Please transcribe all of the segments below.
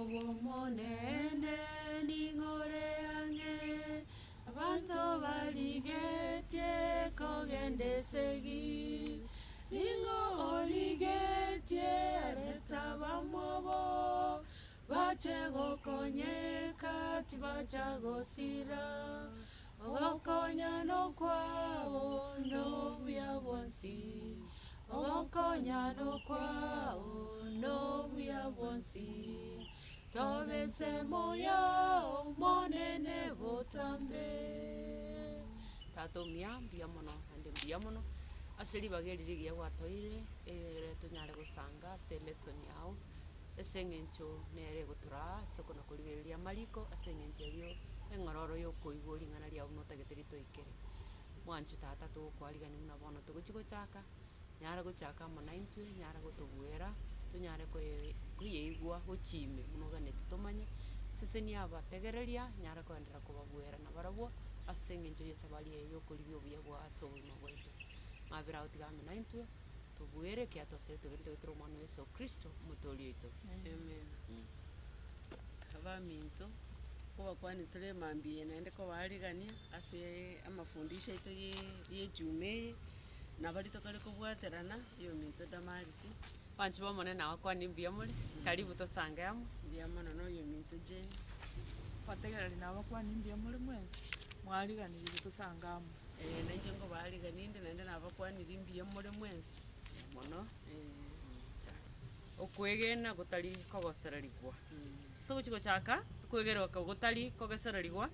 bw'Omonene ning'ore ang'e, abanto barigetie kogenda esegi. Ning'o origetie arete abamwabo, bache gokonyeka tibacha gosira. Ogokonyana kwao nobuya bwonsi, Ogokonyana kwao nobuya bwonsi, Tobe ensemo yao Omonene botambe. Tata omuya, mbuya mono naende mbuya mono ase ribaga eri rigiya gwatoire, egere tonyare gosanga ase elesson yao, ase eng'encho nere egotoraa ase okona korigereria amariko, ase eng'encho erio eng'ororo ya okoigwa ring'ana riao buna otagete ritoikere. Mwanche tata togokwarigania buna bono togochia gochaka, nyara gochaka amo naintwe, nyara gotobuera, tonyare koye koyeigwa gochia ime buna oganeti tomanye, sesenia abategereria, nyara koenderera kobabuera nabarabwo, ase eng'encho ya esabari eye ya okorigia obuya bwao ase obogima bwaito. Mabera ao tiga ame naintwe, tobuere ekiagera twasabire togende togetera omwana o Yeso Kristo, omotoori oito. Amen. Abaminto, nkobakwania tore emambia eye naende kobaarigania ase amafundisho aito ye ejuma eye, nabo rituko rikobwaterana, oyominto Damaris. Abanchwa b'Omonene nabakwanie mbuya more, karibu tosange amo. Mbuya mono na oyominto Jane. Abategereri nabakwanie mbuya more mwensi, mwariganirie tosange amo. Na inche nkobaarigania inde naende nabakwanirie mbuya more mwensi mono. Okwegena gotari kogosererigwa. Togochia gochaka okwegena oko gotari kogesererigwa,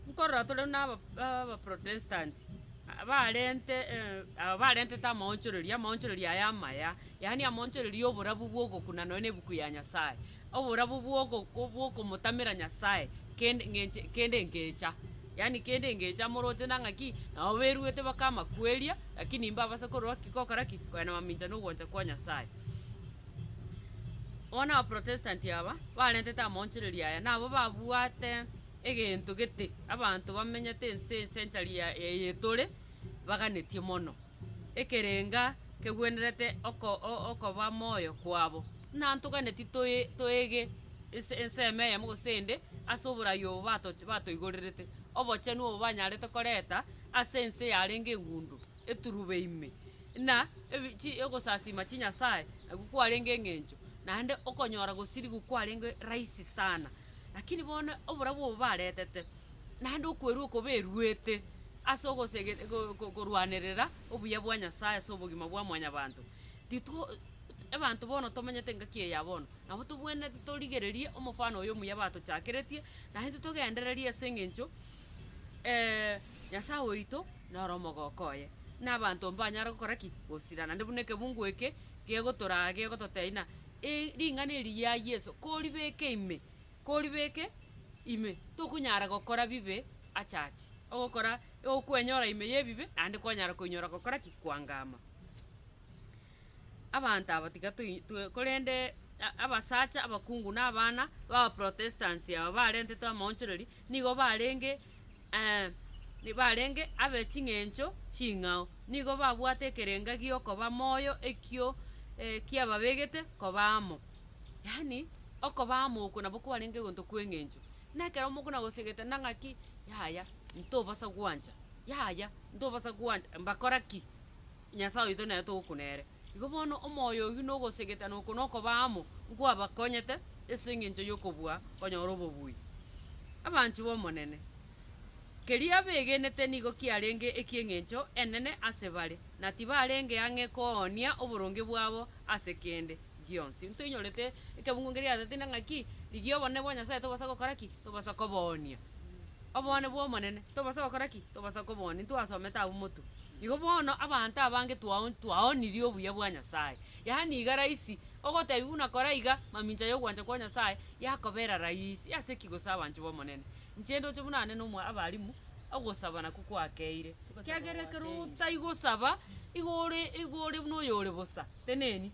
nkorora tore buna aba abaprotestanti barente aba barentete amaonchoreria, amaonchoreria aya amaya, yaani amaonchoreria ya oborabu bwa ogokuna nonya na ebuku ya Nyasaye, oborabu bwa ogo bwa okomotamera Nyasaye kende ng'enche kende ngecha, yaani kende ngecha moroche na ng'aki, nabo beruete baka amakweria, lakini mbabase korwa ki gokora ki? Kogenda mamincha na ogwancha kwa Nyasaye. Bono abaprotestanti aba, barentete amaonchoreria aya, nabo babwate egento gete, abanto bamenyete ense esenchari ya eye tore, baganetie mono. Ekerenga kegwenerete oko okoba moyo kwabo, buna ntoganeti toe toege ase ensemo eyemo gose ende, ase oborai obo bato batoigorerete, obochenu obo banyarete koreta ase ense yarenge engundo, eturube ime. na ebi chi ogosasima chinyasae nakwo kwarenge eng'encho, naende okonyora gosirigwa kwarenge rahisi sana. Lakini bono oborabu obo baretete, naende okwerwa oko beruete ase ogosege go go korwanerera obuya bwa Nyasaye ase obogima bwa mwanyabanto, titwo abanto bono tomenyete engaki eye ya bono, nabo tobwenerete torigererie omofano oyo omuya batochakeretie, naende togendererie ase eng'encho. Nyasae oito noro omogoko oye, na abanto mbanyare gokora ki? Gosira. Naende buna ekebungo eke gegotoraa gegototebia ng'a ring'ana eri ria Yeso koribeke ime, koribeke ime, tokonyara gokora bibe achache. Ogokora okwenyora ime y'ebibe naende kwanyara koinyora gokora ki? Kwangama. Abanto aba tiga toi toe korende abasacha, abakungu na abana b'abaprotestants aba barentete amaonchoreri, nigo barenge barenge abe ching'encho ching'ao. Nigo babwate ekerenga gi'okoba moyo ekio kiababegete koba amo. Yaani, okoba amo oko nabo kwarenge egento kw'eng'encho. Na ekero mokona gosegete na ng'aki, yaya, ntobasa gwancha, yaya, ntobasa gwancha, mbakora ki? Nyasae oito nere togokuna ere. Igo bono omoyo oyio na ogosegetana oko na okoba amo nkwabakonyete ase engencho y'okobua konyora obobui. Abanchwa b'Omonene, keria begenete nigo kiarenge eki'engencho enene ase bare, na tibarenge ang'e koonia oboronge bwabo ase kende gionsi. Ntoinyorete ekebungo nkeria giatebete ng'a ng'aki, rigia obonene bwa Nyasae tobasa gokora ki? Tobasa koboonia. Obonene bw'Omonene tobasa gokora ki? Tobasa koboonia. Ntwasomete abwo motwe. Igo bono abanto abange twao twaonirie obuya bwa Nyasae. Yaani iga rahisi, ogotebiwa buna kora iga, mamincha y'ogwancha kwa Nyasae yakobera rahisi. Ase ki gose abanchwa b'Omonene? Inche ndoche buna ane nomwa abalimu, ogosaba nakwo kwakeire. Ogosaba Ekiagera ekero gwakeire. otai gosaba, igo ore igo ore buna oyore bosa, teneni.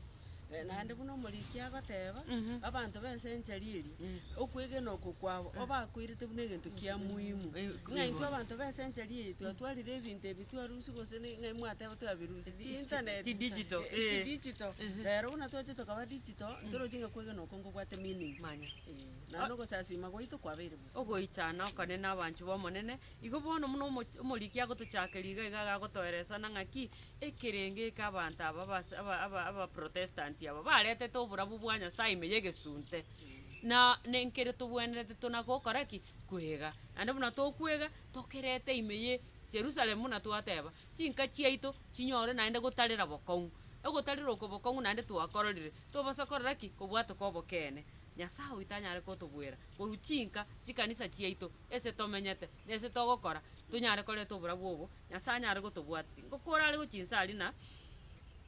Naende buna omoriki agoteba, abanto b'ense enchari eria, okwegena oko kwabo, obakoirete buna egento kia muhimu. Ng'a intwe abanto b'ense enchari eye twatwarire ebinto ebi twarusia gose ne ng'ai mwateba twabirusia, chiinternet, Chidigital, eh. chidigital, rero buna twacha tokaba digital, ntorochi ng'a kwegena oko nkobwate meaning. Manya. Eh, naende ogosasima gwaito kwabeire bosa. Ogoichana okonene abanchwa b'Omonene, igo bono buna omo omoriki agotochakeria iga iga agagotoeresana ng'aki, Ekerengo eke abanto aba abas aba aba abaprotestanti aba baretete oborabu bwa Nyasaye ime y'egesunte, na nenkere tobwenerete tona gokora ki? Kwega. Naende buna tokwega, tokerete ime ye Jerusalem buna twateba, chinka chiaito chinyore naende gotarera bokong'u. Ogotarera oko bokong'u naende twakororire, tobasa korora ki? Kobwatoka obokeene. Nyasaye oito anyare kotobuera korwa chinka, chikanisa chiaito, ase tomenyete, na ase togokora, tonyare koreta oborabu obo. Nyasae anyare gotobwatia. Ngokora are gochia inse aria na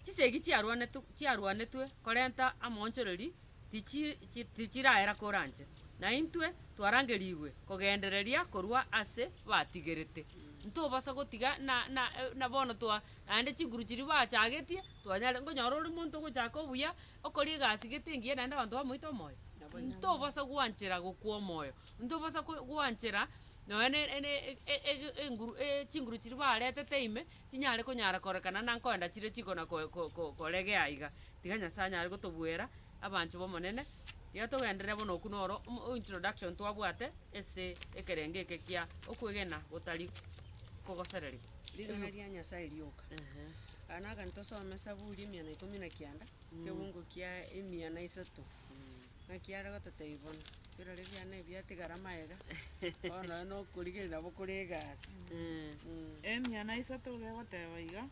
chisegi chiarwanetwe chiarwanetwe korenta amaonchoreri tichi chi tichiraera koranche. Na intwe twarangerigwe kogendereria korwa ase batigerete. Ntobasa gotiga na na na bono twa naende chinguru chiria bachagetie twanyare nkonyora ore monto ogochaka obuya, okore egasi gete engiya naende abanto bamoite omoyo. Ntobasa gwanchera gokwa omoyo, ntobasa ko gwanchera Nonya ne ene e- e- enguru chinguru chiria baretete ime, chinyare konyara korekana na nkoenda chire chikona ko- ko- ko- koregea iga. Tiga Nyasaye anyare gotobuera, abanchwa b'Omonene, tiga togenderere bono okwo noro omo introduction twabwate ase ekerengo eke kia okwegena gotari kogosererigwa. Ring'ana ria Nyasaye rioka. Aya nagani tosome Saburi emia na ikomi na kianda, ekebungo kia emia na isato. Naki are gototebia bono, birore biane ebiatigara magega, bono nonya na okorigereria nabo kore egasi. Emia na isato gegoteba iga,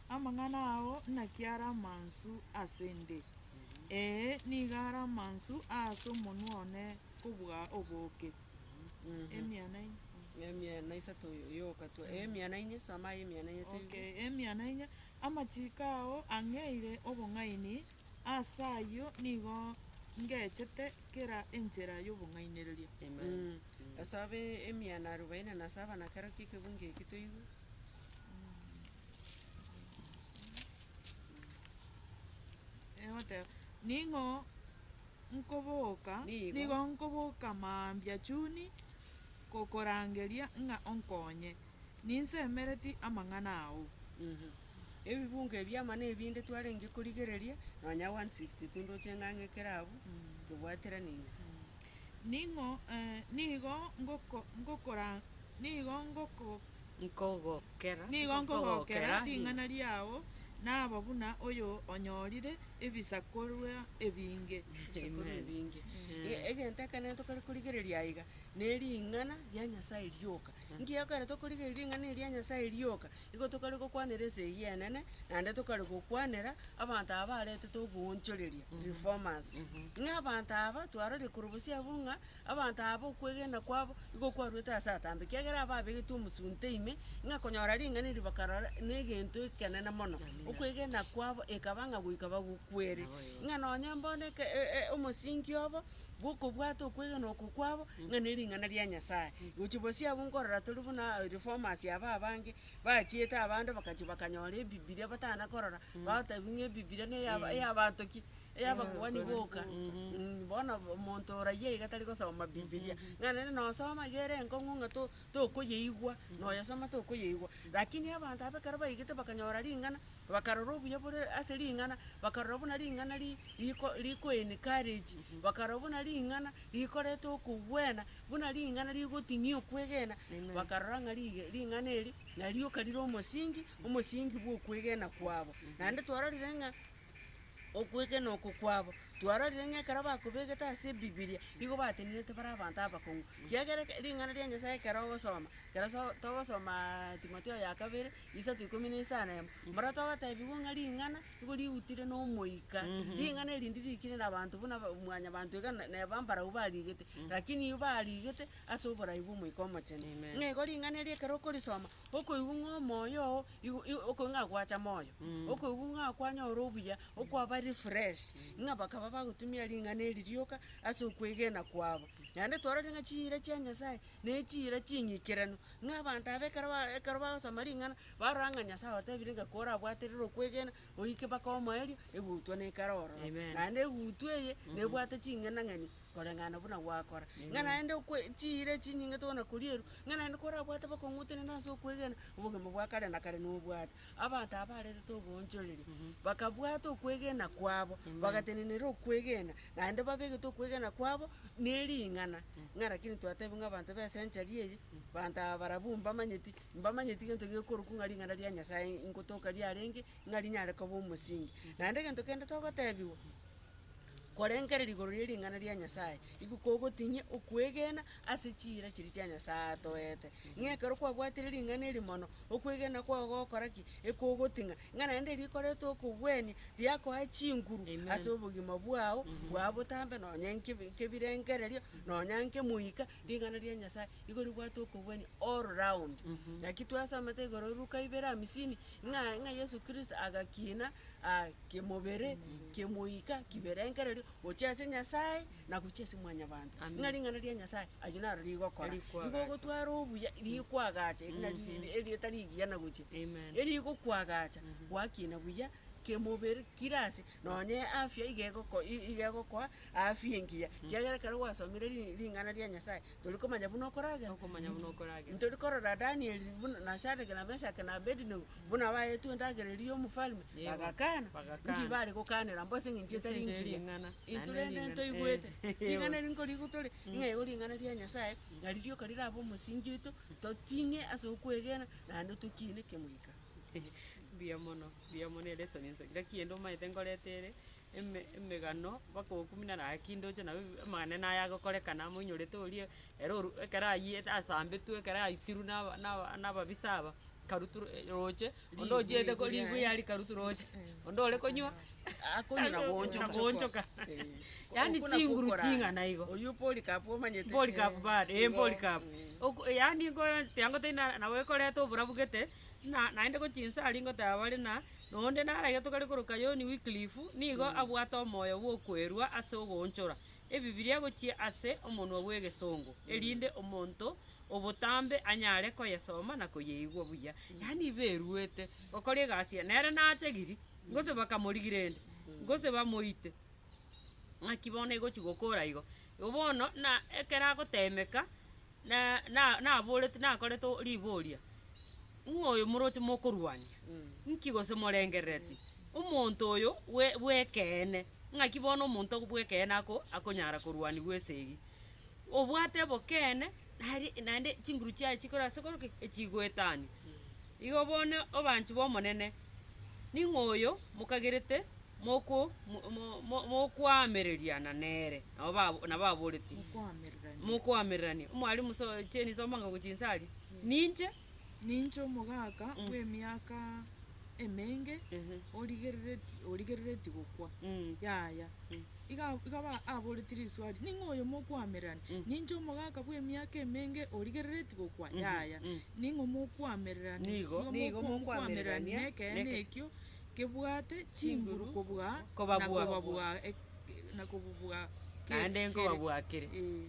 Amang'ana ao naki are amansu ase 'nde, ee, nigo are amansu ase omonwa one kobua obooke. Emia na inye. Emia na isato yoka tu, emia na inye, soma aye emia na inye toigwe. Okay, emia na inye, Amachiko ao ang'eire obong'aini, Ase ayio nigo ngechete kera enchera y'obong'ainereria. Amen. Esabe emia na arobaini na saba na kero ki'ekebungo eki toigwe. Egoteba, Ning'o nkoboka, Nigo. nigo nkoboka mambia chuni gokorangeria ng'a onkonye, ninsemereti amang'ana ao. Ebibungo ebi amo na ebinde twarenge korigereria, nonya 162 ndoche ng'a ng'e kere abwo, kebwateranirie. Ning'o nigo ngoko ngokora nigo ngoko Nkogokera nigo nkogokera ring'ana riao, naba buna oyo onyorire ebisakorwa ebinge. Ebisakorwa ebinge. Egento ekenene tokare korigereria aiga, ne ring'ana ria Nyasaye rioka. Nki ekero tokorigereria ring'ana eri ria Nyasaye rioka, Igo tokare gokwanera esegi enene, naende tokare gokwanera abanto aba baretete oboonchoreria, reformers. Ng'a abanto aba twarorire korwa bosio abwo ng'a abanto aba okwegena kwabo igo kwaruete ase atambe, ekiagera ababegetwe omosunte ime, ng'a konyora ring'ana eri bakarora na egento ekenene mono. Okwegena kwabo ekaba ng'a goika bagokwere, ng'a nonye mbono eke omosingi obo. Gokobwata okwegena oko kwabo, ng'a nering'ana ria Nyasae. Gochia bosio abwo nkorora tori buna reformers aba abange, bachiete abande bagachia bakanyora ebibiria batana korora, bagotebiwa ng'a ebibiria na eyaba eyabanto ki? Eyabakuani boka. Bono omonto orayia iga tari gosoma bibiria, ng'a naende nosoma iga ere enkong'u ng'a to tokoyeigwa, noyesoma tokoyeigwa. Lakini abanto aba ekero baigete bakanyora ring'ana. Bakarora obuya bore ase ring'ana, bakarora buna ring'ana ri riko riko encourage, bakarora buna ring'ana rikoreta okogwena, buna ring'ana rigoting'ia okwegena, bakarora ng'a rige ring'ana eri narioka rire omosingi, omosingi bwa okwegena kwabo. Naende twarorire ng'a okwegena oko kwabo, twarorire ng'a ekero bakobegete ase ebibiria, nigo batenenerete bare abanto abakong'u, kiagera eke ring'ana ria Nyasaye ekero ogosoma, ekero so togosomaaa Timotheo ya kabere, Isato ikomi na isano emo, mbora togotebiwa ng'a ring'ana nigo rigutire na omoika, ring'ana eri ndirikire na abanto buna ba mwanyabanto iga na neba mbarabwo barigete, lakini igo barigete ase oborai bwa omoika omochenu. Amen. Ng'a igo ring'ana eri ekero okorisoma, okoigwa ng'a omoyo oo igo igo okoigwa ng'a gwacha moyo, okoigwa ng'a kwanyora obuya, okwaba refreshed, ng'a bakaba. bakoba bagotumia ring'ana eri rioka ase okwegena kwabo. Naende twarorire ng'a chiira chia Nyasaye, na echiira ching'ikeranu, ng'a abanto aba ekero ba ekero bagosoma ring'ana, barora ng'a Nyasaye otebire ng'a korabwaterere okwegena, oike mpaka omoerio, egutwa nekare ororo. Amen. Naende egutwa eye, nebwate ching'enang'eni koreng'ana buna gwakora. Ng'a naende okwe chiira chinyinge tokona korierwa, ng'a naende korabwate bokong'u ase okwegena, obogima bwa kare na kare nobwate. Abanto aba baretete oboonchoreria, bakabwata okwegena kwabo, bagatenenera okwegena, naende babegete okwegena kwabo na ering'ana, ng'a lakini twatebiwa ng'a abanto ba esenchari eye, banto aba barabwo mbamanyeti, mbamanyeti gento gekorokwa ng'a ring'ana ria Nyasaye nkotoka riarenge, ng'a rinyare koba omosingi. Naende egento kende togotebiwa, korengereria igoro rie ring'ana ria Nyasaye, igo kogotinyia okwegena ase chiira chiria chia Nyasaye atoete. Ng'a ekero kwabwatire ring'ana eri mono, okwegena kwao gokora ki? Ekogoting'a, ng'a naende rikoreta okogwenia, riakoa chinguru Amen. ase obogima bwao, bwa botambe nonye nkebi nkebirengererio, nonya nkemoika, ring'ana ria Nyasaye igo ribwate okogwenia all round. Naki twasomete igoro Luka ibere hamsini, ng'a ng'a Yeso Kristo agakina kemobere, kemoika, kiberengererio, gochia ase Nyasaye, na gochia ase mwanyabanto. Amen. Ng'a ring'ana ria Nyasaye ayio naro rigokora. Rikwagacha. Igo ogotwara obuya, rikwagacha eri nari erieta rigiya na gochia. Amen. Erigokwagacha, gwakina buya, kemobere, kira ase, nonye afya iga egoko iga egokoa afya engiya, ekiagera ekero gwasomire ri ring'ana ria Nyasaye, tori komanya buna okoragera, Okomanya buna okoragera. ntori korora Daniel buna na Shadrach na Meshach na Abednego, buna baetwe endagera eria ya omofalme, Yebo, bagakana, bagakana. nki bare gokanera mbo ase eng'encho etari Ase enchera engiya. ring'ana, Intwe naende rende ring'ana, ntoigwete, eh, ring'ana eri nkoriigwa tore, ng'a igo ring'ana ria Nyasaye, nari rioka rirabe omosingi oito, toting'e ase okwegena, naende tokine kemoika. Mbuya mono, mbuya mono elesson ense. Ngaki ende omanyete nkoreta ere, eme emegano mpaka okumina naki ndoche nabo amang'ana naye agokorekana moinyorete oria, ere oru ekero ayiete asambetwe ekero aitirwe na aba na aba na ababisa aba, karutu roche, onde ochiete Ribu ribu riaye. riaria karutu roche, onde ore konywa Akonywa na goonchoka. na goonchoka. Eh. Yaani Okwo nakwo chinguru okorara. ching'ana igo. Oyio Polycarp omanyete. Polycarp bado, eh Igo, Polycarp. Oko yaani nkore tiango na nabo ekoreta oborabu gete, na naende gochia inse aria ngoteba bare na, nonde nare iga tokare koroka John Wycliffe, nigo abwate omoyo bwa okwerwa ase ogoonchora ebibiria gochia ase omonwa bwa egesongo, erinde omonto obotambe anyare koyesoma na koyeigwa buya. Yaani iberwete gokora egasi eye, nere nachegiri, gose bakamorigia rende, gose bamoite, ng'aki bono egochi gokora igo. Igo bono, na ekero agotemeka, na na naboreti nakorete riboria, ng'o oyo moroche mokorwania, nki gose morengerereti? Omonto oyo bwe bwekeene, ng'aki bono omonto bwekeene ako akonyara korwaniwa esegi? Obwate obokeene, nari naende chinguru chiaye chikore ase korwa ki? Echigoetania. Igo bono obanchi b'Omonene, ning'o oyo mokagerete moko mo- mo- mokoamereriana nere? Nabo babo nabo aboreti. Mokoamererania. Mokoamererania. Omwalimu so cheni soma ng'a gochia inse aria, ninche. Ninche omogaka bw'emiaka emenge, origerereti origerereti gokwa. Yaya. Iga iga ba aboreti riswali, ning'o oyo mokoamererania? Ninche omogaka bw'emiaka emenge origerereti gokwa? Yaya. Ning'o mokoamererania? Nigo. Nigo moko- mokoamererania mokoamererania. nekeene Neke- ekio kebwate chinguru kobua na Kobabua. kobabua ek- na kobubua ke- Naende kere. nkobabua kere. Eh.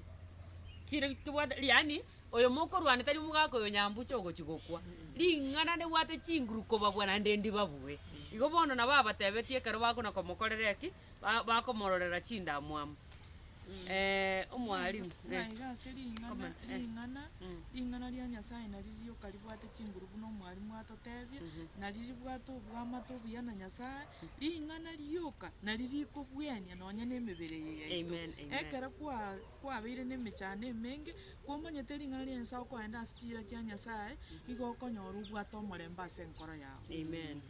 Chire kebwate yaani, oyo mokorwania tari omogaka oyo nyambucha ogochia gokwa, ring'ana ndibwate chinguru kobabua naende ndibabue. Igo bono nabo abatebetie ekero bakona komokorera eki, ba- bakomororera chindamwamu. omwalimu Ng'a iga ase ring'ana Comment, eh. ring'ana ring'ana ria Nyasaye nari rioka ribwate chinguru buna omwalimu atotebie, nari ribwate obwamate obuya na Nyasaye, ring'ana rioka nari rikobwenia nonye na emebere eye yaito. Amen, amen. Ekero kwa kwabeire na emechando emenge, kwamanyete ring'ana ria Nyasaye okoenda ase chiira chia Nyasaye, igo okonyora obwate omorembe ase enkoro yago. Amen.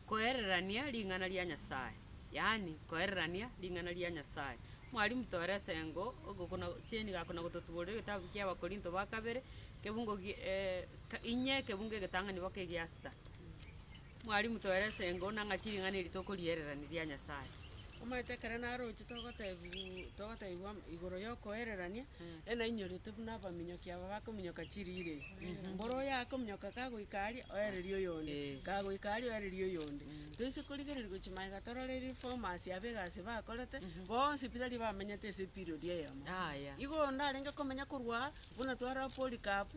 Koererania ring'ana ria Nyasaye, yaani koererania ring'ana ria Nyasaye. Mwalimu tore esengo ogokona cheni gakona gototuborera egetabu kia abakorinto ba kabere, kebungo gie ka inye ekebungo egetang'ani mpaka egia sita. Mwalimu tore esengo na ng'aki ring'ana eri tokoriererania ria Nyasaye. Omanyete ekero naroche togotebiwu togotebiwa igoro ya okoererania, enainyorete buna abaminyoki aba bakominyoka chirire eye. Mboro oyo akominyoka kagoika aria, oereria oyonde, kagoika aria oereria oyonde. Toise korigereria gochia magega torore reformers aba egasi bakorete, bonsi pi tari bamenyete ase eperiod eyemo. Yaya. Igo onde arenge komenya korwa aa, buna twarora Polycarp,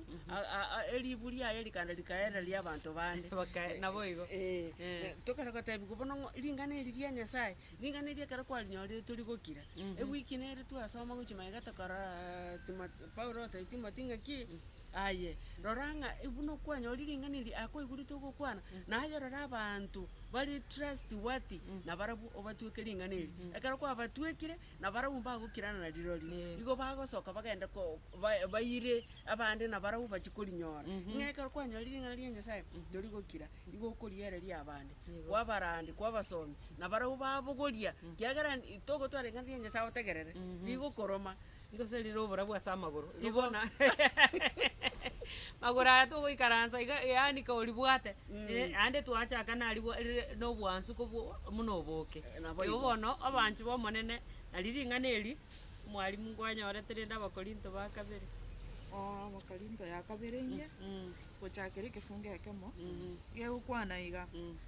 eribu riaye rikaenda rikaereria abanto bande. Bakae naboigo. Eh, Eh. tokare gotebiwa bono ng'a ring'ana eri ria Nyasaye, ring'ana eri ekero kwarinyorire tori gokira. Ewiki nere twasoma gochia magega tokaroraa Timothy Paulo otebia Timothy ng'aki, aye rora ng'a buna okwanyorire ring'ana eri akwaigurete ogokwana, naye rora abanto bare trustworthy, nabarabwo obatweke ring'ana eri. Ekero kwabatwekire, nabarabwo mbagokirana na rirorio, igo bagosoka bagende ko ba- baire abande nabarabwo bachie korinyora. Ng'a ekero kwanyorire ring'ana ria Nyasaye, tori gokira, igo okoriereria abande, kwabarandi, kwabasomi, nabarabwo babogoria, kiagera togotwara ring'ana ria Nyasaye otegerere, rigokoroma. Gose rire oborabu ase amagoro, igo Igo. bono magoro aya togoikaransa iga yaani koribwate, naende twachaka naribwa rire na obwansu kobua buna oboke. Nabo Igo igo. bono, abanchwa ba omonene, nari ring'ana eri, omwalimu nkwanyorete rende abakorinto ba kabere. Oo abakorinto ya kabere inye, gochakera ekefungo ekemo, gegokwana iga,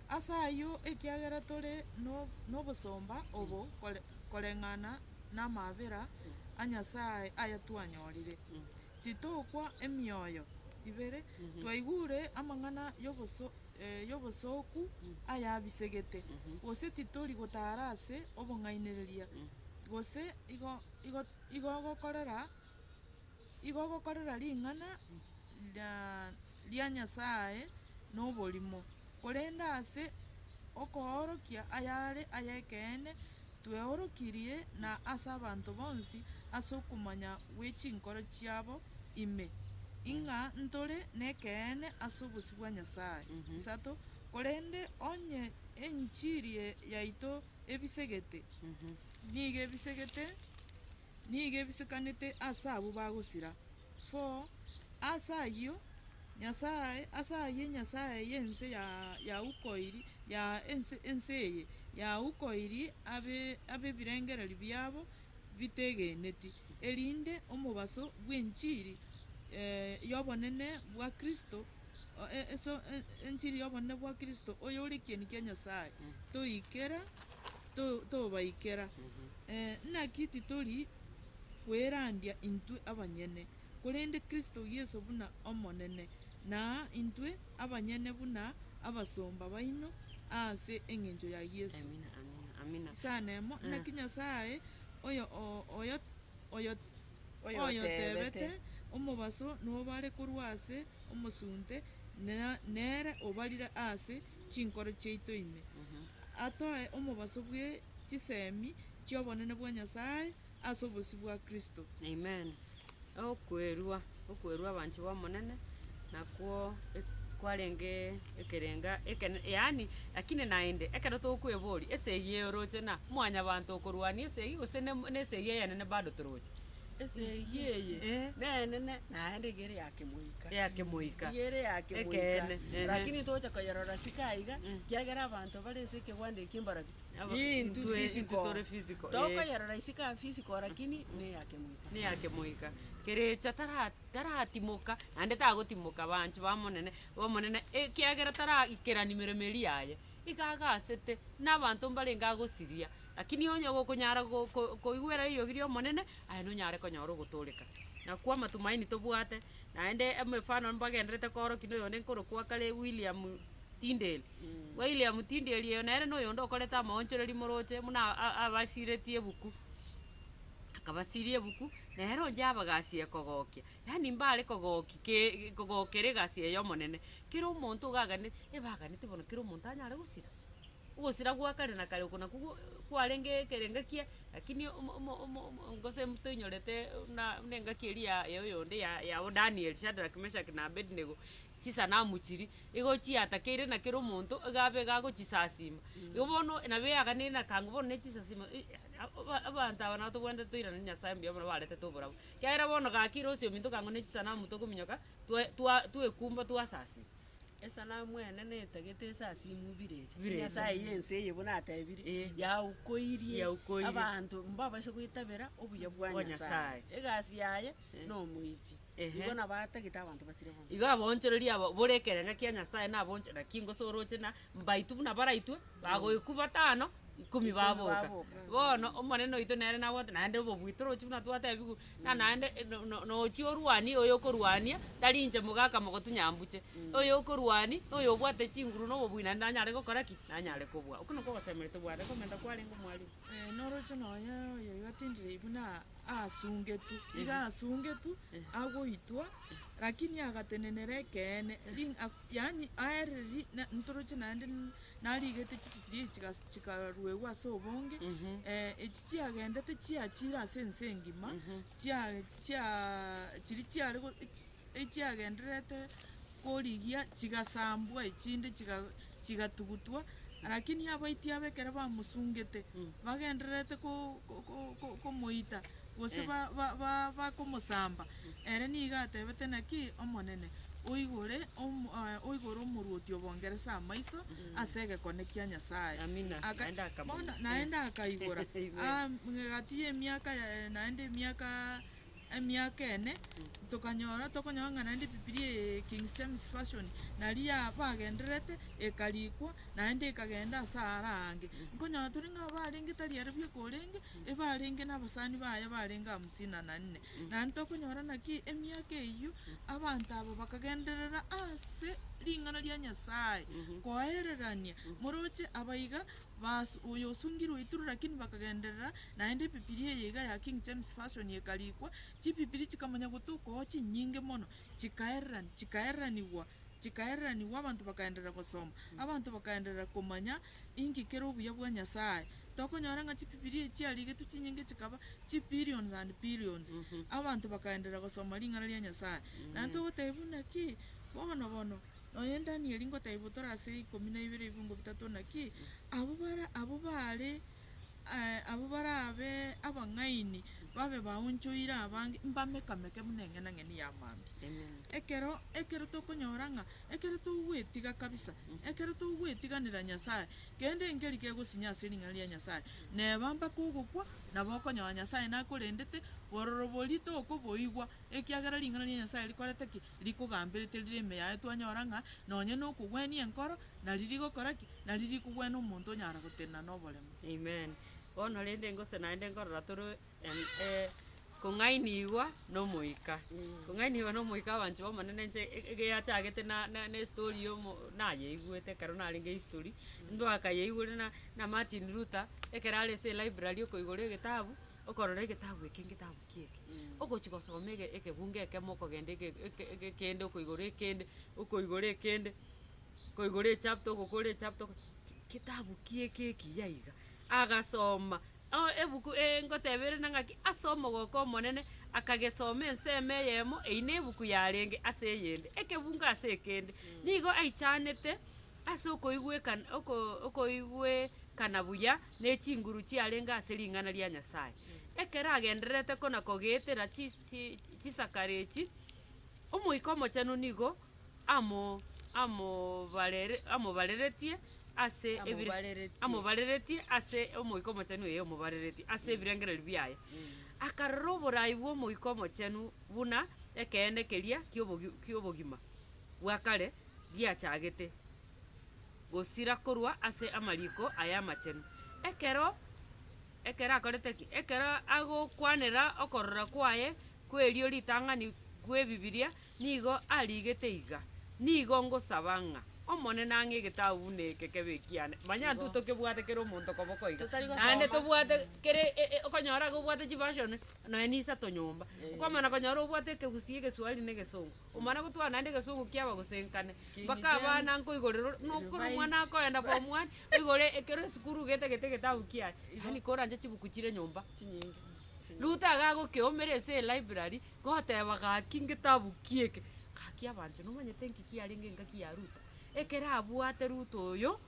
Ase ayio ekiagera tore no- nobosomba obo kore koreng'ana namabera a Nyasae aya twanyorire, titokwa emioyo ibere, twaigure amang'ana y'obosooku ayabisegete, gose titori gotara ase obong'ainereria, gose igo igo gokorera ring'ana ria Nyasae noborimo, korende ase okoorokia ayare ay'ekeene tweorokirie na ase abanto bonsi ase okomanya gwe chinkoro chiabo ime, ing'a ntore nekeene ase obosio bwa Nyasae. Isato, korende onye enchiri yaito ebisegete, nigo ebisegete, nigo ebisekanete ase abwo bagosira. 4, Ase ayio Nyasae, ase ayio Nyasae y'ense yaukoiri, ya ense ense eye yaukoiri abe abebirengererio biabo bitegeneti, erinde omobaso bw'enchiri y'obonene bwa Kristo, enchiri y'obonene bwa Kristo oyore ekieni kia Nyasae, toikera tobaikera. Naki titori kwerandia intwe abanyene, korende Kristo Yeso buna Omonene, na intwe abanyene buna abasomba baino ase engencho ya Yeso. Amina, amina, amina. Isanemo, naki Nyasae oyo oyo oyo Oyotebete. oyotebete omobaso nobare korwa ase omosunte, nere obarire ase chinkoro chiaito ime, atoe omobaso bwe chisemi chi'obonene bwa Nyasae ase obosio bwa Kristo. Amen. Okwerua, okwerua abanchwa b'Omonene, nakwo kwarenge ekerenga ekene yaani lakini naende, ekero tokweboria, esegi eye oroche na mwanyabanto okorwania esegi gose ne na esegi eyenene bado toroche? Esegi eye, Eh. nenene naende iga ere ya kemoika. Ya kemoika. Iga ere ya kemoika, Ekeene, ehe. lakini togocha koyerora sika iga, kiagera abanto bare ase ekegwanda eke mbarabwo. Intwe Intwe physical. tore physical, eh. Tokoyerora isiko aa physical lakini neya kemoika. Neya kemoika. Kerecha tara taratimoka, naende tagotimoka banchu ba monene, bomonene ekiagera taraikerani meremo eria yaye, iga agasete, na abanto mbarenge agosiria, lakini onye gokonyara go ko koigwera eriogi ria omonene, aye nonyare konyora ogotoreka. Nakwo amatumaini tobwate, naende emefano mbagenderete koorokia na oyonde nkorokwa kare William Tyndale. William Tyndale oyo nere na oyonde okorete amaonchoreri moroche buna abasiretie ebuku, akabasiria ebuku, nere onye abagasie kogokia, yaani mbare kogokia ke kogokera egasi eye omonene. Kera omonto iga agane ebaganete bono kera omonto anyare gosira, ogosira gwa kare na kare oko nakwo kwarenge ekerenga kia lakini omo omo omo omo gose toinyorete buna buna engaki eria ya ya oyonde ya ya Daniel, Shadrack, Meshach na Abednego, chisanamu chiria, igo chiatakeire na kera omonto, iga abe iga agochisasima. Igo bono nabo eaganeire na kango bono ne chisasima abanto aba nabo tobwenerete toirane Nyasaye mbuya mono baretete oborabu. Ekiagera bono gaki rosie ominto kango ne chisanamu tokominyoka twa twa twekumba twasasima. Esanamu enene etagete esasimu birecha. Birecha. Nyasaye ya ense eye buna atebire, Eh. yaukoirie Yaukoirie. abanto mbabaise goitabera obuya bwa Bwa Nyasaye. Nyasaye. Egasi yaye Eh. nomoiti. Ehe. Igo nabo atagete abanto basire bonsi. Igo aboonchoreria aba bore ekerenga kia Nyasaye naboncho naki ngose oroche na mbaitwe buna baraitwe, bagoikwa batano, ikomi Ikomi baboka. baboka. Bono, omonene oito nere nabwate naende obobui torochi buna twatebiwu, na naende no- no- nochia orwanie oyo okorwania, tari inche mogaka mogotu nyambuche, oyo okorwania, na oyo obwate chinguru na obobui naende nanyare gokora ki? Nanyare kobua. Okwo nakwo ogosemeria tobwate komenta kwarenge omwalimu. Noroche nonya oyoyio atindire buna asungetwe, iga asungetwe, agoitwa, lakini agatenenera ekeene, ring yaani aereri na ntoroche naende narigete chibibiria echi chigas chikaruegwa ase obonge, echi chiagendete chiachire ase ense engima, chia chia chiria chiare go echi echiagendererete korigia chigasambwa echinde chiga chigatugutwa, lakini abaiti aba ekero bamosungete, bagendererete ko ko ko komoita, gose ba ba ba bakomosamba, ere nigo atebete naki, Omonene, oigore omo oigore omoruoti o Bongeresa amaiso ase egekone kia Nyasae. Amina. Aka- Naende akamanya. bono naende akaigora Amen. Ah, gati y'emiaka ya- naende emiaka emiaka ene, tokanyora tokonyora ng'a naende ebibiria eye King James Version, naria ya bagendererete, ekarikwa, naende ekagenda ase aare aange. Nkonyora tore ng'a barenge tari ere bweka orenge, ebarenge na abasani baye barenge hamsini na nne. Naende tokonyora naki emiaka eyio, abanto aba bakagenderera ase ring'ana ria Nyasaye, koererania, moroche aba iga, bas oyo osungirwe oitirwe lakini bakagenderera, naende ebibiria eye iga ya King James Version ekarikwa, chibibiria chikamanya gotoka oo chinyinge mono, chikaererani chikaereranigwa chikaereranigwa abanto bakaenderera gosoma, abanto bakaenderera komanya inki kere obuya bwa Nyasaye. Tokonyora ng'a chibibiria echi chiarigetwe chinyinge chikaba chibillions and billions, abanto bakaenderera gosoma ring'ana ria Nyasaye. Naende togotebia buna ki, bono bono, Nonya Danieli ngotebiwa tore ase ikomi na ibere ebibungo bitato naki, abwo bara abwo bare abwo barabe abang'aini babe baonchoire abange mbameka-meke buna eng'enang'eni ya mambia. Ekero ekero tokonyora ng'a ekero togwetiga kabisa, ekero togwetiganera Nyasaye, kende nkeri kegosinya ase ring'ana ria Nyasaye, neba mpaka ogokwa, nabo okonyora Nyasaye nakorendete, bororo boria tokoboigwa, ekiagera ring'ana ria Nyasaye rikorete ki? Rikogamberete rire ime yaye twanyora ng'a nonye nokogwenia enkoro, nari rigokora ki? Nari rikogwena omonto onyara gotenena noboremo. Amen. Bono rende ngose naende nkorora tore em- kong'ainigwa na omoika. Kong'ainigwa na omoika abanto b'Omonene inche egeyachagete na na na estori ya omo nayeigwete ekero narenge history, ndwakayeigure na na Martin Luther, ekero are ase elibrary okoigora egetabu, okorora egetabu eke ngetabu ki eke, ogochi gosoma ege ekebungo ekemo okogenda eke eke eke ekende okoigora ekende, okoigora ekende, koigora echapter ogokora echapter oko kitabu ki eke ekiya iga. Agasoma, o ebuku ngoteba ere na ng'aki, ase omogoko omonene, akagesoma ensemo eyemo, eyio na ebuku yarenge ase eyende, ekebungo ase ekende. Nigo aichanete ase okoigwekana oko okoigwekana buya ne chinguru chiarenge ase ring'ana ria Nyasae. Ekero agendererete kona kogeetera chis chi chisakara echi, Omoika Omochenu nigo amo amobarere amobareretie ase ebire Amobareretie. amobareretie ase Omoika Omochenu ee omobareretie ase ebirengererio biaye. Akarora oborai bw'Omoika Omochenu buna ekeene keria kiobogi kiobogima bwa kare giachagete gosira korwa ase amariko aya amachenu. Ekero ekero akorete ki? Ekero agokwanera okorora kwaye kw'erio ritang'ani kw'Ebibilia, nigo arigete iga, Nigo ngosaba ng'a Omonene ang'e egetabu buna eke kebe ekiane. Manya intwe tokebwate kera omonto koboko iga. Totari Naende gosoma. tobwate kere e- e okonyora iga obwate chiversion nonya na isato nyomba. Okwamana konyora obwate ekegusii, egeswahili na egesongo. Omana gotwara naende egesongo kiaba gose nkane, King mpaka abana James, nkoigorera ore nokore omwana Revised. akoenda form one, oigore ekero esukuru getagete egetabu kiaye, Igo. yaani koranche chibuku chire nyomba. Chinyinge. Chinyinge. Ruto iga agokeomera ase elibrary, goteba gaki ngetabu ki eke, gaki abanto nomanyete nki kiarenge engaki ya Ruto? Ekero abwate Ruto oyo,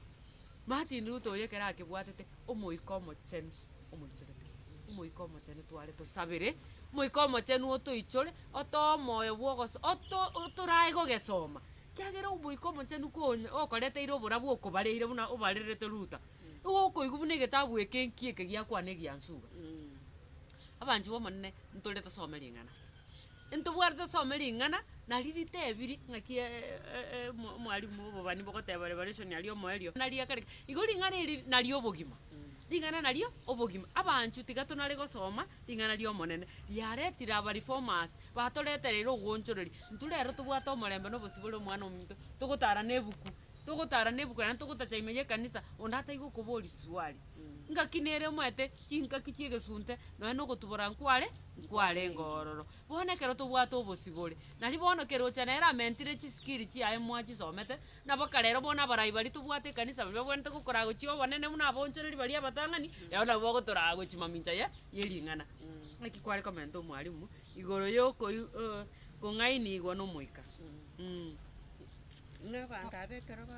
Martin Ruto oyo ekero akebwatete, omoika omochenu omoichorete. Omoika Omochenu tware tosabere, Omoika Omochenu otoichore, otoe omoyo bwa ogoso oto otorae gogesoma. Ekiagera Omoika Omochenu konye okoreteire oborabu okobareire buna obarerete Luther, igo okoigwa buna egetabu eke nki eke giakwana egiansuga. Abanchi b'Omonene, ntore tosome ring'ana. Ntobwate tosome ring'ana, nari ritebiri ng'aki omwalimu obobani bogoteba revelation aria omoerio, nari akare igo ring'ana eri nario obogima, ring'ana nario obogima. Abanchu tiga tonare gosoma ring'ana ri'Omonene, riaretire abareformers, batoretereire ogoonchoreria. Intwe rero tobwate omorembe na obosibore omwana ominto, togotara na ebuku, togotara na ebuku naende togotacha ime ya ekanisa, onde ataigo okoboria swali. Ngaki nere omanyete chingaki chia egesunte, nonya na ogotubora nkware, nkwarenge ororo. Bono ekero tobwate obosibore, nari bono kerocha nere amentire chiskill chiaye mwachisomete, nabo kare ero bono abarai baria tobwate ekanisa baria babwenerete gokoraa gochia obonene buna abaonchoreri baria abatang'ani, rero nabo bagotoraa gochia mamincha ye ye ring'ana. Naki kware komenta omwalimu igoro ya okoi kong'ainigwa na omoika. Ng'a abanto aba ekero ba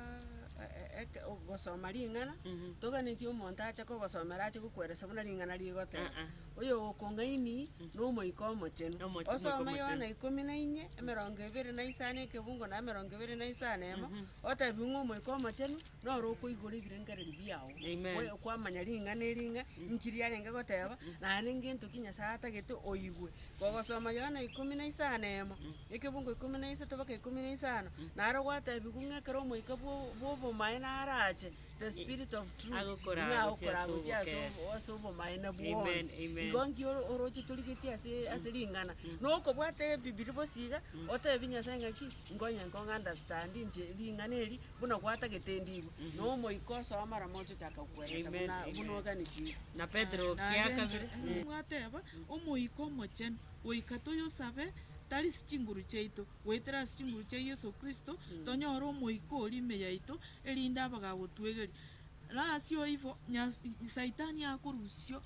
eke gosoma ring'ana, toganetie omonto ache kogosomera ache gokoeresa buna ring'ana rigoteba. Oyo okong'aini na Omoika Omochenu. Omoika Osome Omochenu. Yohana ikomi na inye, emerongo ebere na isano ekebungo na emerongo ebere na isano emo, otebiwe ng'a Omoika Omochenu noro okoigora ebirengererio biago. Amen. Oye kwamanya ring'ana eri ng'a nki riarenge goteba, naende ngento ki Nyasaye atagete oigwe. Kogosoma Yohana ikomi na isano emo, ekebungo ikomi na isato mpaka ikomi na isano, naro gwatebigwa ng'a ekero Omoika bwo bw'obomaene arache, the spirit of truth, Agokoraa ng'a gochia agokoraa ase gochia ase obokeene. obo ase obomaene Amen, bwonsi. amen. Igo nki oro oroche torigetie ase ase ring'ana, nokobwata ebibiri bosa iga, otebi Nyasaye ng'aki, nkonye nkong'a understand inche ring'ana eri, buna gwatagete ndigwe, na Omoika osoa mara mocha ochaka gokoeresa Amen, buna amen. buna oganetie. Na Petero Naende kia inche kabere. mwateba, Omoika Omochenu, goika toyosabe, tari ase chinguru chiaito, goetera ase chinguru chia Yeso Kristo, tonyore Omoika oria ime yaito, erinde abagagotwegeria. Ase igo, Nyas- Saitani akorusio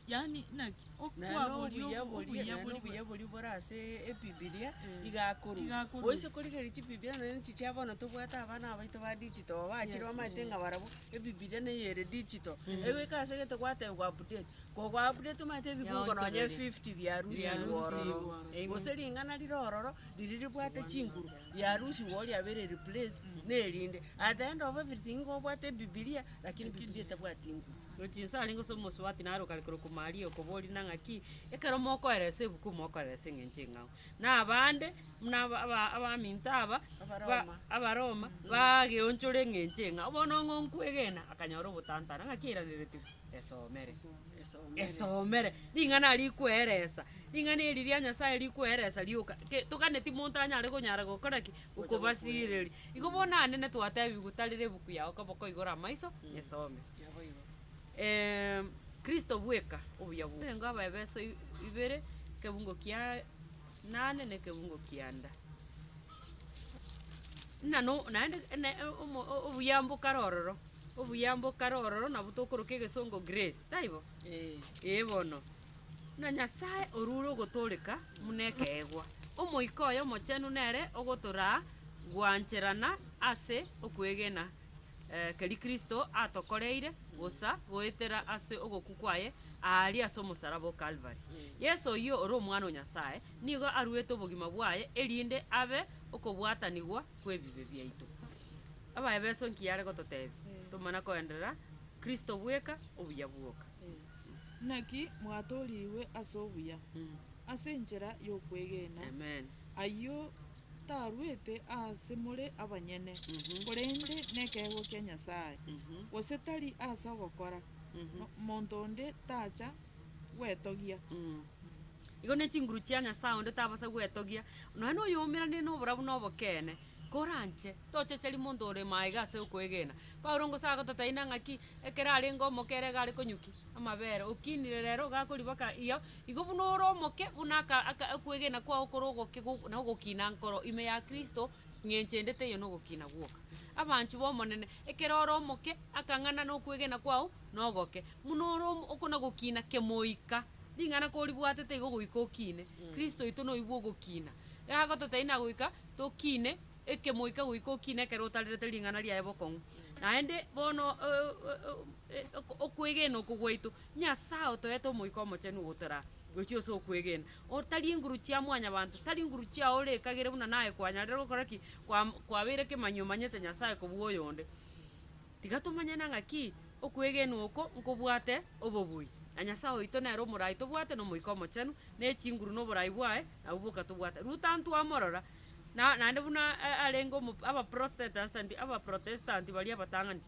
yaani naki, Naende okwaboria obuya boria, obuya naende boria obuya boria bore ase ebibilia, Eh, iga iga akorusia. akorusia. Oise korigereria chibibilia nonye inche chia bono tobwate abana abaito ba digital bachire Yes. bamaete ng'a barabwo, ebibilia neye ere digital. Egoika ase egento gwatebigwa update, kogo update omanyete ebibungo nonye Yaonchoreria. fifty biarusigwe Biarusigwe. ororo. Amen. Gose ring'ana rire ororo, riria ribwate chinguru, riarusigwe oo riabeire replaced na erinde. At the end of everything nigo obwate ebibilia, lakini ebibilia etabwati nguru. Gochia inse arenge gose omosubati naro okare korokwa Maria okoboria na ng'aki, ekero mokoeresa ebuku mokoeresa eng'encho eng'ao. Na abande, buna aba aba abaminto aba, ba Abaroma. Abaroma, bageonchora eng'encho eng'ao. Bono ng'o nkwegena, akanyora obotantana ng'aki airaneretigwe, esomere. Esomere. Esomere, ring'ana rikoeresa, ring'ana eri ria Nyasaye rikoeresa rioka, ke toganeti monto anyare konyara gokora ki? Gocha Gokobasireria. Igo bono anene twatebigwe tarera ebuku yago koba koigora amaiso, esome. Naboigo. Kristo bweka obuya bwoka. Erengo Abaefeso ibere, ekebungo kia nane na ekebungo kianda. Ng'a no naende ene omo obuya mbokare ororo, obuya mbokare ororo nabwo tokoroka egesongo grace, taibo? Eh. Ee bono, ng'a Nyasaye orure ogotooreka buna ekeegwa. Omoika oye Omochenu nere ogotoraa gwancherana ase okwegena keria Kristo atokoreire bosa goetera ase ogokwa kwaye aaria ase omosaraba o Kalvari. Yeso oyio ore Omwana o Nyasae nigo aruete obogima bwaye erinde abe okobwatanigwa kw'ebibe biaito. Abaebeso nki are gototebia? Tomana koenderera Kristo bweka obuya bwoka. Naki mwatoorigwe ase obuya, ase enchera y'okwegena. Amen. Ayio tarwete aase more abanyene, korende nekeegwa kia Nyasae, gose tari ase ogokora, monto onde tacha gwetogia. Igo ne chinguru chia Nyasae onde tabasa gwetogia, nonya noyoumeranire noborabu na obokeene, koranche, tochecheri monto ore maiga ase okwegena. Paulo ngose agototebia ng'aki, ekero arenge omoke ere iga are konyukia amabere, okinire rero iga akoria baka iyo, igo buna ore omoke, buna aka aka okwegena kwao kore ogoke go na ogokina nkoro ime ya Kristo, ng'encho ende teiyo na ogokina gwoka. Abanchwa b'Omonene, ekero ore omoke, akang'ana na okwegena kwao nogoke, buna ore omo okona gokina kemoika, ring'ana koribwatete igo goika okine, Kristo oito noyio bwa ogokina. Iga agototebia na goika tokine, ekemoika goika okine ekero otarerete ring'ana riaye bokong'u. Naende bono okwegena oko gwaito, Nyasae otoete Omoika Omochenu ogotoraa gochia ase okwegena. Otari inguru chia mwanyabanto, tari inguru chiao orekagere buna naye kwanyarire gokora ki? Kwa kwabeire kemanyi omanyete Nyasae kobua oyonde. Tiga tomanyane ng'aki okwegena oko nkobwate obobui, na Nyasae oito nere omorai tobwate na Omoika Omochenu, ne chinguru na oborai bwaye nabwo boka tobwate. Ruta ntwamorora, na naende buna arenge omo abaprostetanti abaprotestanti baria abatang'ani,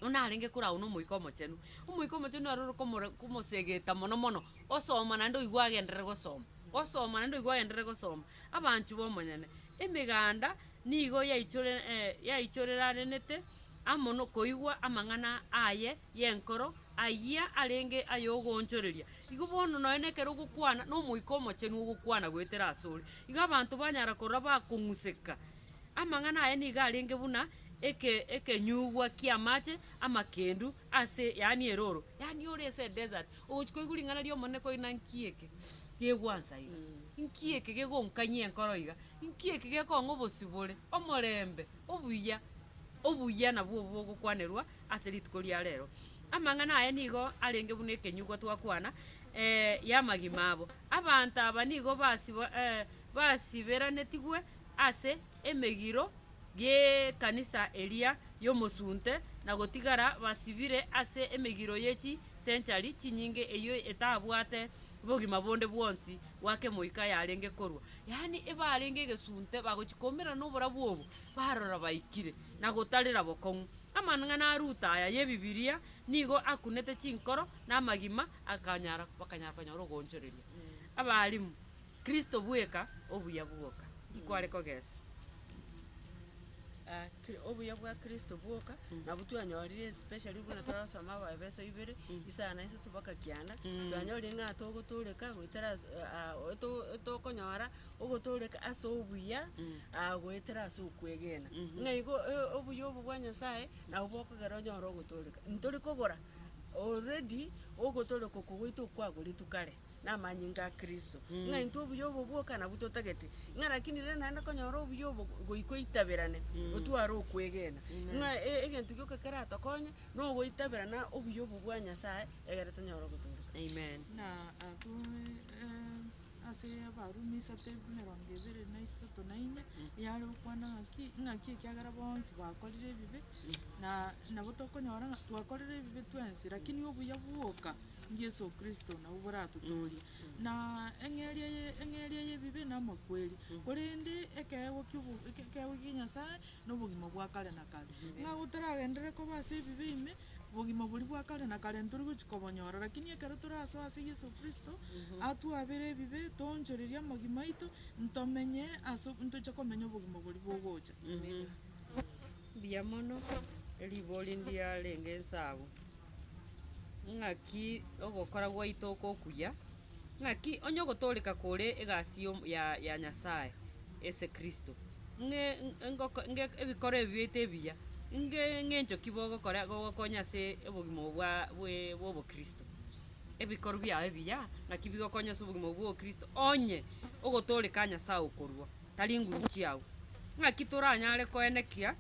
buna arenge koragwa na Omoika Omochenu. Omoika Omochenu nere ore komora komosegeta mono mono, osoma naende oigwa agenderere gosoma, osoma naende oigwa agenderere gosoma. Abanchwa b'Omonyene, emeganda nigo yaichore yaichoreranete amo nokoigwa amang'ana aye y'enkoro ayia arenge ay'ogoonchoreria. Igo bono nonya nekero ogokwana, na Omoika Omochenu ogokwana goetera asore. Igo abanto banyara korora bakong'useka. Amang'ana aye nigo arenge buna eke ekenyugwa ki'amache amakendu ase yaani eroro, yaani ore ase edesert, ogochia koigwa ring'ana ri'Omonene koina nki eke gegwansa iga, nki eke gegonkanyia enkoro iga, nki eke gekong'a obosibore, omorembe, obuya, obuya nabwo obwo bogokwanerwa ase rituko ria rero. Amang'ana aya nigo arenge buna ekenyugwa twakwana y'amagima abo. Abanto aba nigo basibo basiberanetigwe ase emegiro y'ekanisa eria y'omosunte na gotigara basibire ase emegiro ye chisenchari chinyinge eyio etabwate bogima bonde bwonsi bwa kemoika yarenge korwa. Yaani ebarenge egesunte bagochia koumerana noborabu obo, barora baikire, na gotarera bokong'u. Amang'ana a Ruta aya y'Ebibilia nigo akunete chinkoro na amagima akanyara bakanyara konyora ogoonchoreria. Abalimu, Kristo bweka obuya bwoka. Nki kware kogesa? Ah, kri- obuya bwa Kristo bwoka, nabwo twanyorire especially buna torasome Abaefeso ibere, isano na isato mpaka kianda, twanyorire ng'a togotooreka goetera ase eto etokonyora ogotooreka ase obuya goetera ase okwegena. Ng'a igo obuya obo bwa Nyasaye, nabwo bokogera onyore ogotooreka. Ntori kogora already, ogotooreka oko gwaito okwagoretwe kare, na amanyinga a Kristo. Ng'a intwe obuya obo bwoka nabwo totagete, ng'a lakini rende naende konyora obuya obo goika oitaberane, otware okwegena. Ng'a egento gioka keratokonye, na ogoitaberana obuya obo bwa Nyasaye, egere tonyore ogotooreka. Amen. Na abwo ase Abarumi isato emerongo ebere na isato na inye, yare gokwana ng'aki, ng'aki ekiagera bonsi bakorire ebibe, na nabo tokonyora ng'a twakorire ebibe twensi, lakini obuya bwoka Yeso Kristo nabwo boratotoorie. Na eng'eria ye eng'eria y'ebibe namakweri, korende ekeegwa kiobo ekeegwa kia Nyasaye na obogima bwa kare na kare. Ng'a gotaragenderere koba ase ebibe ime, bogima boria bwa kare na kare ntori gochia kobonyora, lakini ekero torasoe ase Yeso Kristo, atwabere ebibe, toonchorerie amagima aito, ntomenye ase ntoche komenya obogima boria bogocha. Mbuya mono, eribori ndiarenge nse abwo, ng'aki ogokora gwaito oko okuya, ng'aki onye ogotooreka kore egasi yo ya ya Nyasaye ase Kristo, ng'e engoko nge ebikoro ebi biaito ebiya, nge ng'encho ki bogokora gogokonya ase obogima obo bwa bwe bwa obokristo. Ebikoro biago ebiya, ng'aki bigokonya ase obogima obo bwa obokristo onye ogotooreka Nyasaye okorua, tari nguru chiao. Ng'aki toranyare koenekia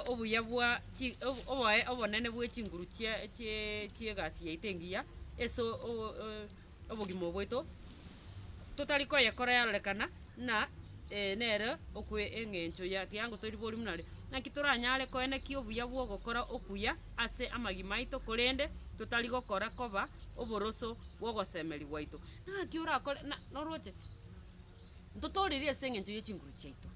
obuya bwa chi oboe obonene bwe chinguru chia chie chi'egasi yaito engiya ase obogima obo bwaito, totari koyekora yarorekana ng'a nere okwe eng'encho ya kiango tori bori buna aria. Naki toranyare koenekia obuya bw'ogokora okuya ase amagima aito korende totari gokora koba oboroso bw'ogosemeria gwaito. Naki orakore na noroche ntotorerie ase eng'encho ye chinguru chiaito.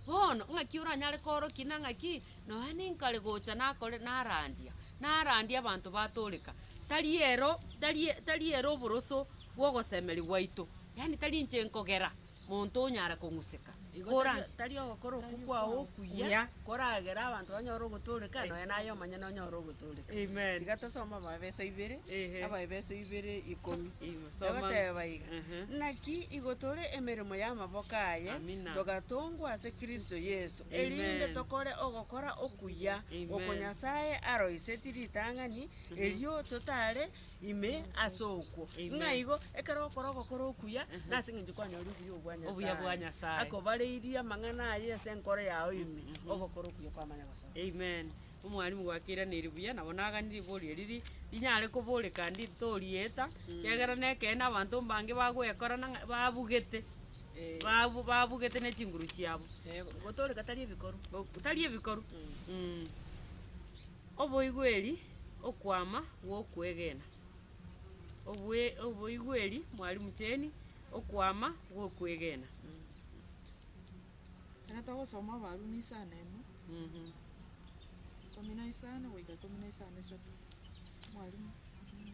Bono ng'aki oranyare koorokia na ng'aki nonya ninkare gocha nakore narandia, narandia abanto batoreka, tari ero tari tari ero oboroso bw'ogosemeria gwaito, yaani tari inche nkogera monto onyare kong'useka, Igo kora tari tari ogokora okwo kwao okuya, Okuya. koragere abanto banyore ogotooreka, nonya naye omonyene onyore ogotooreka. Amen. Tiga tosome Abaefeso ibere, Ehe. Abaefeso ibere ikomi. Ima, soma. Egoteba iga, Ehe. Naki igo tore emeremo y'amaboko aye, Amina. togatongwa ase Kristo Yeso, Amen. erinde tokore ogokora okuya, Amen. oko Nyasae aroisetie ritang'ani, erio totare ime ase okwo. Amen. Ng'a igo, ekero ogokora ogokora okuya, nase eng'encho kwanyorire obuya obwa Obuya bwa Nyasae. Nyasae. Akobareirie amang'ana aye ase enkoro yao ime, ogokora okuya kwamanya gosoa. Amen. Omwalimu gwakiraneirie buya, nabo naganire ribori eri ri rinyare koboreka ndi torieta, ekiagera na ekeene abanto mbange bagoekorana ng'a babugete, babu babugete ne chinguru chiabo. Gotoreka tari ebikoru. Tari ebikoru Oboigweri okwama gwokwegena. Obwe oboigweri mwalimu Jane, okwama gwokwegena. Ekero togosoma Abarumi isano emo, ikomi na isano goika ikomi na isano isato, mwalimu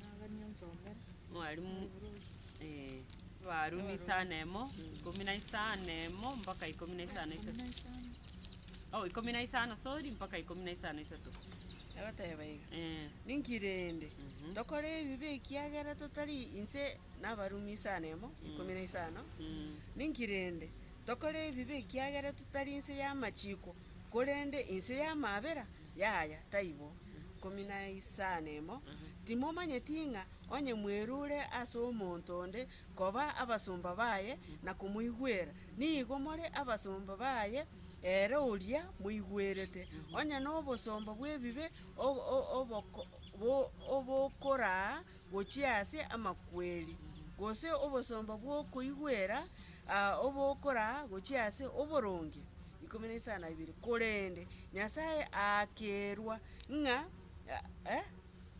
naganie onsomere. Mwalimu eh, Abarumi isano emo, ikomi na isano emo mpaka ikomi na isano Ikomi isato. na isano. Oh, ikomi na isano sorry, mpaka ikomi na isano isato. Agoteba iga, Eh. Ninki rende Mhm. tokore ebibe ekiagera totari inse nabarumi isano emo, ikomi na isano? Mm. Ninki rende tokore ebibe ekiagera totari inse y'amachiko, korende inse y'amabera? Yaya, taibo. Ikomi na isano emo, Timomanyeti ng'a onye mwerure ase omonto onde koba abasomba baye na komoigwera, nigo more abasomba baye ere oria moigwerete, onye nobosomba bw'ebibe obokoraa gochia ase amakweri, gose obosomba bw'okoigwera obokoraa gochia ase oboronge. Ikomi na isano na ibere. Korende Nyasae akerwa ng'a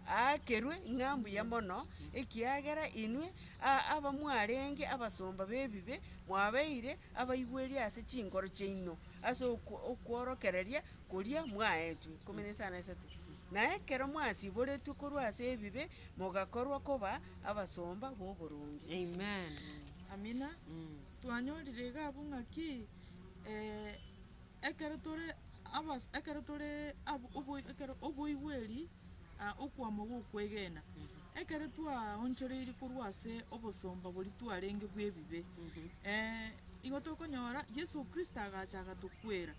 aakerwe ng'a mbuya mono, ekiagera inwe abamwarenge abasomba b'ebibe mwabeire abaigweri ase chinkoro chiaino ase okworokereria koria mwaetwe. Ikomi na isano na isato. Na ekero mwasiboretwe korwa ase ebibe, mogakorwa koba abasomba b'oboronge. Amen. Amina. Twanyorire iga abwo ng'aki, ekero tore abas ekero tore abwo obo ekero oboigweri okwama gwokwegena, ekero twaonchoreirie korwa ase obosomba boria twarenge bw'ebibe, igo tokonyora Yeso Kristo agacha agatokwera,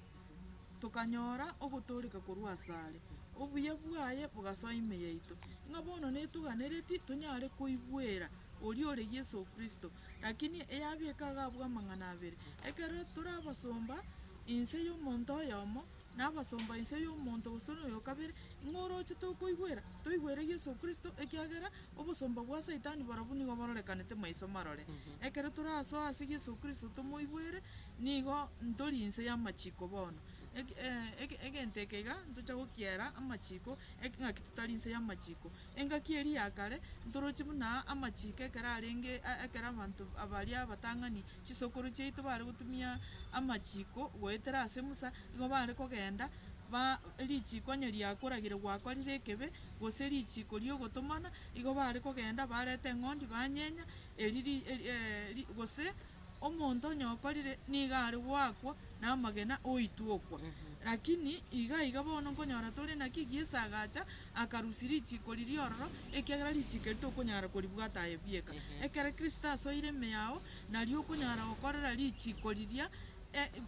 tokanyora ogotooreka korwa asare, obuya bwaye bogasoa ime yaito, ng'a bono netoganereti tonyare koigwera oria ore Yeso Kristo. Lakini eyabeka iga abwo amang'ana abere, ekero tore abasomba inse y'omonto oyomo, na abasomba inse y'omonto gose noyo kabere, ng'a oroche tokoigwera, toigwere Yeso Kristo, ekiagera obosomba bwa saitani barobwo nigo bororekanete maiso marore. Ekero torasoe ase Yeso Kristo tomoigwere, nigo ntori inse y'amachiko bono. Eke eke egento eke iga, ntocha gokiera amachiko, eke ng'aki totari inse y'amachiko. Engaki eria ya kare, ntoroche buna amachiko ekero arenge ekero abanto baria abatang'ani chisokoro chiaito bare gotumia amachiko goetera ase Musa, nigo bare kogenda ba richiko onye riakoragire gwakorire ekebe, gose richiko riogotomana, igo bare kogenda bareta eng'ondi banyenya, eri ri eri gose omonto onye okorire nigo are goakwa na amagena oitwa okwa. Lakini iga iga bono nkonyora tore naki Yeso agacha akarusia richiko riria ororo, ekiagera richiko eri tokonyara koribwata aye bieka. Ekero Kristo asoire ime yao, nario okonyara gokorera richiko riria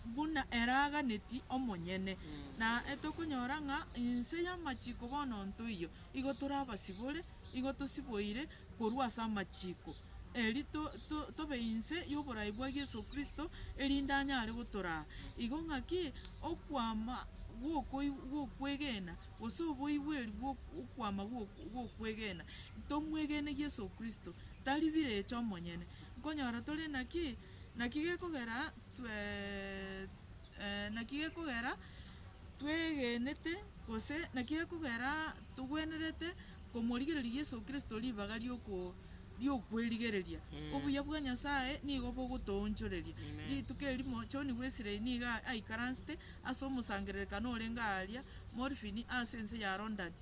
buna ere aganeti omonyene. Na tokonyora ng'a inse y'amachiko bono ntoiyo, igo tore abasibore, igo tosiboire korwa ase amachiko, eri to to tobe inse y'oborai bwa Yeso Kristo, erinde anyare gotoraa. Igo ng'aki okwama gw'okoi gw'okwegena, gose oboigweri bw'okwama gw'okwegena, tomwegene Yeso Kristo, tari birecha omonyene. Nkonyora tore naki, naki gekogera twee naki gekogera twegenete gose naki gekogera togwenerete komorigereria Yeso Kristo ribaga ri'oko ri'okwerigereria. Obuya bwa Nyasae nigo bogotoonchoreria. Rituko erimo John Wesley nigo aikaransete ase omosangererekano orenge aaria Morphine ase ense ya London.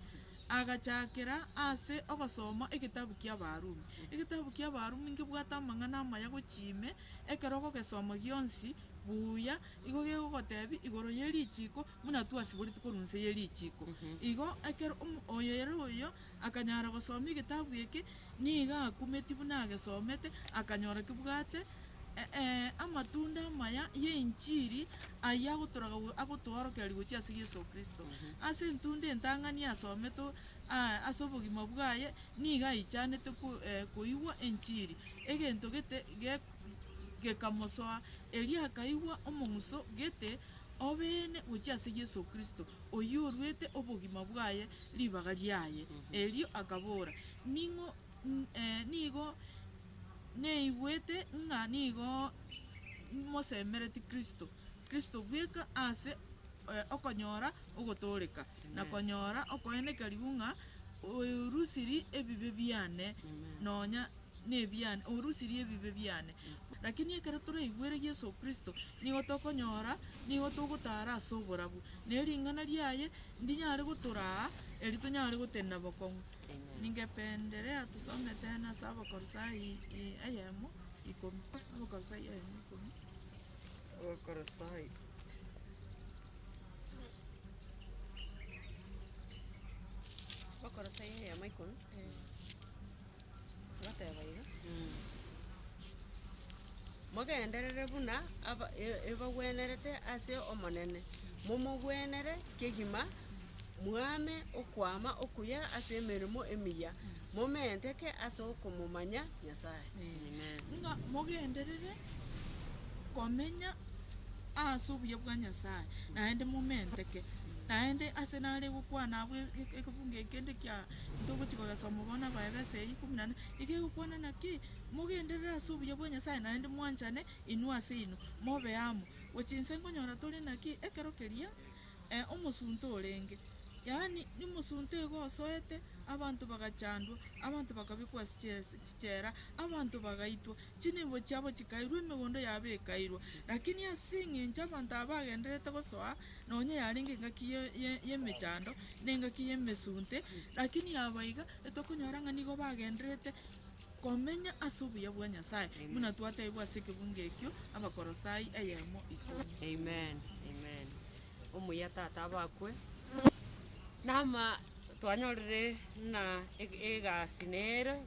Agachakera ase ogosoma egetabu ki'Abarumi. Egetabu ki'Abarumi nkebwate amang'ana amaya gochia ime, ekero ogogesoma gionsi buya, igo gegogotebia igoro ye richiiko buna twasiboretwe korwa inse ye richiiko. Igo ekero omo oyo ere oyo akanyara gosoma egetabu eke, nigo akumetie buna agesomete, akanyora kebwate amatunda amaya y'enchiri ayio agotoraga agotoorokereria gochia ase Yeso Kristo. Ase entunda entang'ani asomete ase obogima bwaye, nigo aichanete koigwa enchiri, egento gete gekamosoa, erio akaigwa omong'uso gete. Obeene gochia ase Yeso Kristo, oyio oruete obogima bwaye ribaga riaye. Erio akabora, Ning'o nigo neigwete ng'a nigo mosemereti Kristo, Kristo bweka ase okonyora ogotooreka, na konyora okoenekerigwa ng'a orusiri ebibe biane nonya nebiane, orusirie ebibe biane. Lakini ekero toraigwere Yeso Kristo, nigo tokonyora, nigo togotara ase oborabu, ne ring'ana riaye ndinyare gotoraa eri tonyare gotenena bokong'u. Ningependerea tusome tena ase Abakolosai eyemo ikomi, Abakolosai eyemo ikomi. Abakolosai. Abakolosai eyemo ikomi. Goteba iga, Mogenderere buna aba ebagwenerete ase Omonene, momogwenere kegima, mwame okwama okuya ase emeremo emiya, momenteke ase okomomanya Nyasae. Amen. Ng'a mogenderere komenya ase obuya bwa Nyasae, naende momenteke. Naende ase nare gokwana abwo ekefungu eke kende kia ntogochia kogesoma bono Abaefeso eyio ikomi na nne, iga egokwana naki, mogenderere ase obuya bwa Nyasae naende mwanchane inwe ase inwe, mobe amo. Gochia inse nkonyora tore naki, ekero keria omosunte orenge, yaani omosunte igo osoete, abanto bagachandwa, abanto bakabekwa ase chies chichela, abanto bagaitwa. Chinibo chiabo chikairwa, emegondo yabo ekairwa. Lakini ase eng'encho abanto aba bagendererete gosoa, nonya yarenge engaki y'emechando, na engaki y'emesunte, lakini aba iga, etokonyora ng'a nigo bagendererete komenya ase obuya bwa Nyasae, buna twatebiwa ase ekebungo ekio, Abakolosai eyemo ikomi. Amen, amen. Omuya tata abakwe, nama twanyorire ng'a egasi nere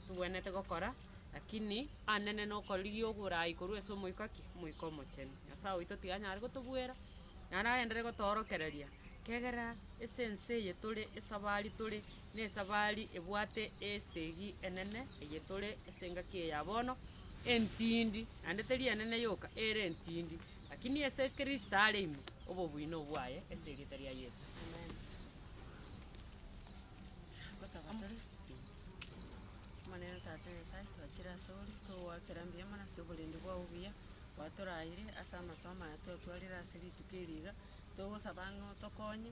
tobwenerete gokora. Lakini anene nokorigia oborai korwa ase Omoika ki? Omoika Omochenu. Nyasae oito tiga anyare gotobuera, naende agenderere gotoorokereria, ekiagera ase ense eye tore, esabari tore, na esabari ebwate esegi enene eye tore ase engaki eye ya bono, entindi, naende teri enene yoka, ere entindi. Lakini ase Kristo are ime, obobui nobwaye ase erieta ria Yeso. Amen. Gosaba tore. Omonene Tata Nyasae, twachire asore, togoakera mbuya mono ase oborendi bwao obuya, gwatoraire ase amasomo aya twatwarire ase rituko eri iga, togosaba ng'a otokonye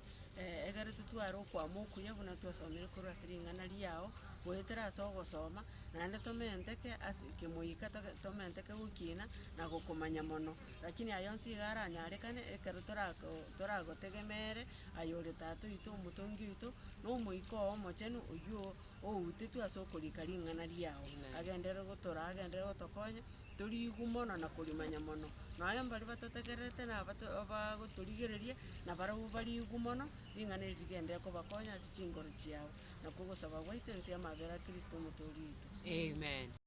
egere totware okwama okuya buna twasomire korwa ase ring'ana riao, goetera ase ogosoma, naende tomenteke ase kemoika toge tomenteke gokina na gokomanya mono. Lakini aya onsi iga aranyarekane ekero torako toragotegemere aye ore Tata oito omotongi oito, na Omoika oo Omochenu oywo outetwe ase okorika ring'ana riao, agenderere gotoraa, agenderere gotokonya, toriigwe mono na korimanya mono. Nonya mbaria batotegererete na abato abagotorigereria, na barabwo bariigwe mono, ring'ana eri rigenderere kobakonya ase chingoro chiabo. Nakwo ogosaba gwaito ense y'amabera a Kristo omotoori oito. Amen.